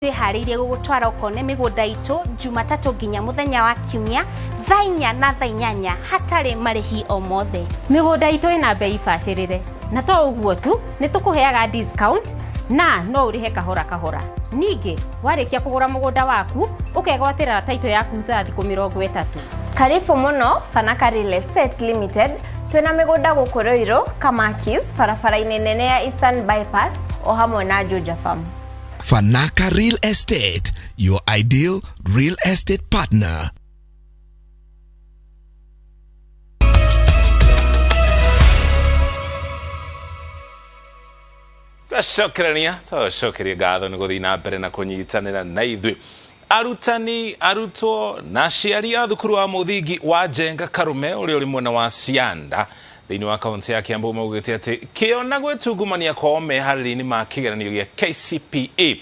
Twĩharĩirie gũgũtwara ũkone mĩgũnda itũ Jumatatũ nginya mũthenya wa Kiumia thaa 4 na thaa 8 hatarĩ marĩhi o mothe. Mĩgũnda itũ ĩna bei bacĩrĩre na to ũguo tu, nĩ tũkũheaga discount na no ũrĩhe kahora kahora. Ningĩ warĩkia kũgũra mũgũnda waku ũkegwatĩra title yaku thutha wa thikũ 30. Karibu mũno Fanaka Real Estate Limited. Twĩna mĩgũnda gũkũ Ruiru, Kamakis, barabara-inĩ nene ya Eastern Bypass o hamwe na Juja Farm. Fanaka Real Estate, your ideal real estate partner. Twacokerania twacokeria ngatho nĩ gũthiĩ na mbere na kũnyitanĩra na ithuĩ. Arutani, arutwo na aciari a thukuru wa mũthingi wa Njenga Karume ũrĩa ũrĩ mwena wa Cianda thĩinĩ wa kaunti ya Kiambu maugĩte atĩ kĩo na gwĩtungumania kwao meharĩria-inĩ ma kĩgeranio gĩa KCPE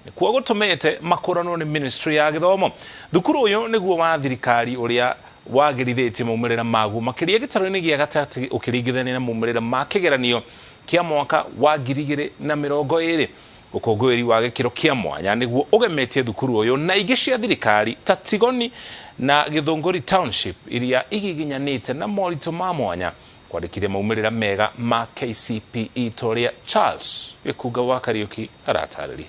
nĩkuo gũtũmĩte makũranwo nĩ ministry ya gĩthomo. Thukuru ũyũ nĩguo wa thirikari ũrĩa wagĩrithĩtie maumĩrĩra maguo makĩria gĩtarũ-inĩ gĩa gatagatĩ ũkĩringithania na maumĩrĩra ma kĩgeranio kĩa mwaka wa 2020. Ũkũngũĩri wa gĩkĩro kĩa mwanya nĩguo ũgemetie thukuru ũyũ na ingĩ cia thirikari ta Tigoni na Gĩthũngũri Township iria igiginyanĩte na moritũ ma mwanya kwandĩkithia maumĩrĩra mega ma KCPE ta ũrĩa Charles Gĩkunga wa Kariũki aratarĩria.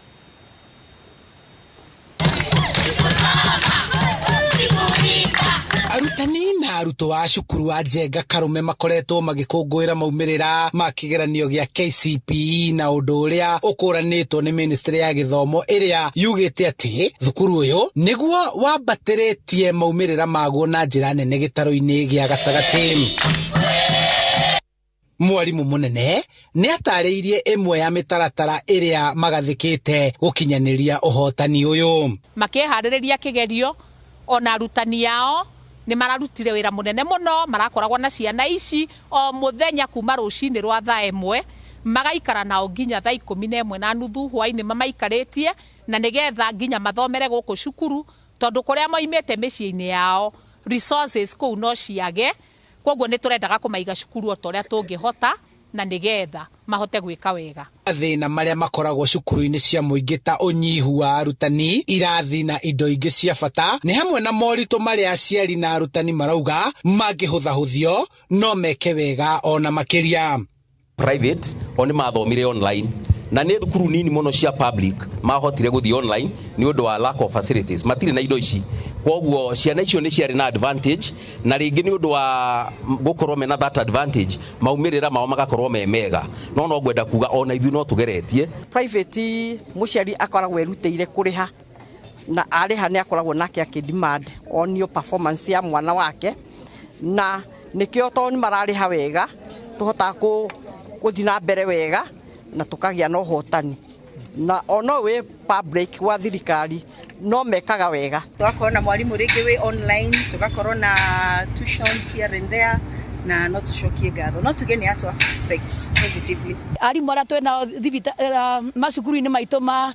Arutani na arutwo a cukuru wa Njenga Karume makoretwo magĩkũngũĩra maumĩrĩra ma kĩgeranio gĩa KCPE na ũndũ ũrĩa ũkũranĩtwo nĩ ministry ya gĩthomo ĩrĩa yugĩte atĩ thukuru ũyũ nĩguo wambatĩrĩtie maumĩrĩra maguo na njĩra nene gĩtarũ-inĩ gĩa gatagatĩ. Mwarimũ mũnene nĩ atarĩirie ĩmwe ya mĩtaratara ĩrĩa magathĩkĩte gũkinyanĩria ũhotani ũyũ. Makĩharĩrĩria kĩgerio ona arutani ao nĩ mararutire wĩra mũnene mũno, marakoragwo na ciana ici o mũthenya kuma rũcinĩ rwa thaa 1 magaikara nao nginya thaa 11:30 hwainĩ mamaikarĩtie, na nĩgetha nginya mathomere gũkũ cukuru tondũ kũrĩa moimĩte mĩciĩ-inĩ yao resources kũu no ciage. Koguo nĩ tũrendaga kũmaiga cukuru o ta ũrĩa tũngĩhota na nĩgetha mahote gwĩka wega. Mathĩna marĩa makoragwo cukuru-inĩ cia mũingĩ ta ũnyihu wa arutani, irathi na indo ingĩ cia bata nĩ hamwe na moritũ marĩa aciari na arutani marauga mangĩhũthahũthio no meke wega ona makĩria. Private o nĩ mathomire online na nĩ thukuru nini mũno cia public mahotire gũthiĩ online nĩ ũndũ wa lack of facilities, matirĩ na indo ici. Koguo ciana icio nĩ ciarĩ na advantage, na rĩngĩ nĩ ũndũ wa gũkorwo mena that advantage maumĩrĩra mao magakorwo me mega. No no ngwenda kuga ona ithuĩ no tũgeretie. Private mũciari akoragwo erutĩire kũrĩha, na arĩha nĩ akoragwo nake akĩ demand onio performance ya mwana wake, na nĩkĩo tondũ nĩ mararĩha wega tũhotaga gũthiĩ na mbere wega na tũkagĩa na ũhotani. Na ona wĩ public wa thirikari no mekaga wega. Tũgakorwo na mwarimũ rĩngĩ wĩ online, tũgakorwo na tuitions here and there, na no tũcokie ngatho, no tuge nĩ atũ affect positively. Arimũ arĩa twĩnao macukuru-inĩ maitũ ma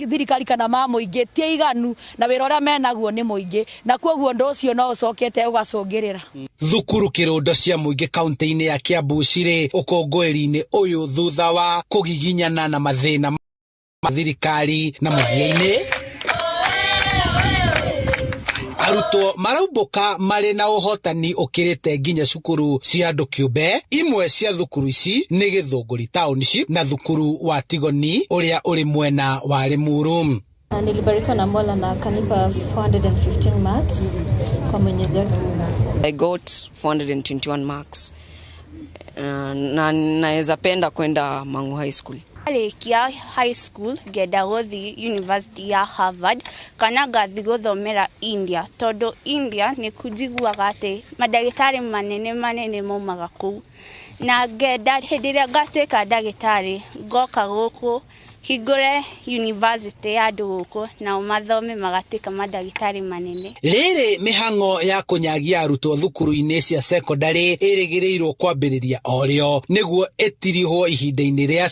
thirikari kana ma mũingĩ ti aiganu, na wĩra ũrĩa menaguo nĩ mũingĩ, na koguo ũndũ ũcio no ũcokete ũgacũngĩrĩra. Thukuru kĩrũndo cia mũingĩ kaunti-inĩ ya Kiambu cirĩ ũkũngũĩri-inĩ ũyũ thutha wa kũgiginyana na mathĩna ma thirikari na mũthia-inĩ arutwo maraumbũka marĩ na ũhotani ũkĩrĩte nginya cukuru cia andũ kĩũmbe. Imwe cia thukuru ici nĩ Gĩthũngũri Township na thukuru wa Tigoni ũrĩa ũrĩ mwena wa Limuru. Nilibarikiwa na Mola na akanipa 415 marks kwa Mwenyezi wake. I got 421 marks. Na naweza penda kwenda Mangu High School. Arĩkia high school ngenda gũthiĩ university ya Harvard kana ngathiĩ gũthomera India, tondũ India nĩ njiguaga atĩ mandagĩtarĩ manene manene maumaga kũu, na ngenda hĩndĩ ĩrĩa ngatuĩka ndagĩtarĩ ngoka gũkũ hingũre university ya andũ gũkũ nao mathome magatuĩka mandagĩtarĩ manene. Rĩrĩ mĩhang'o ya kũnyagia arutwo thukuru-inĩ cia secondary ĩrĩgĩrĩirwo kwambĩrĩria o rĩo nĩguo ĩtirihwo ihinda-inĩ rĩa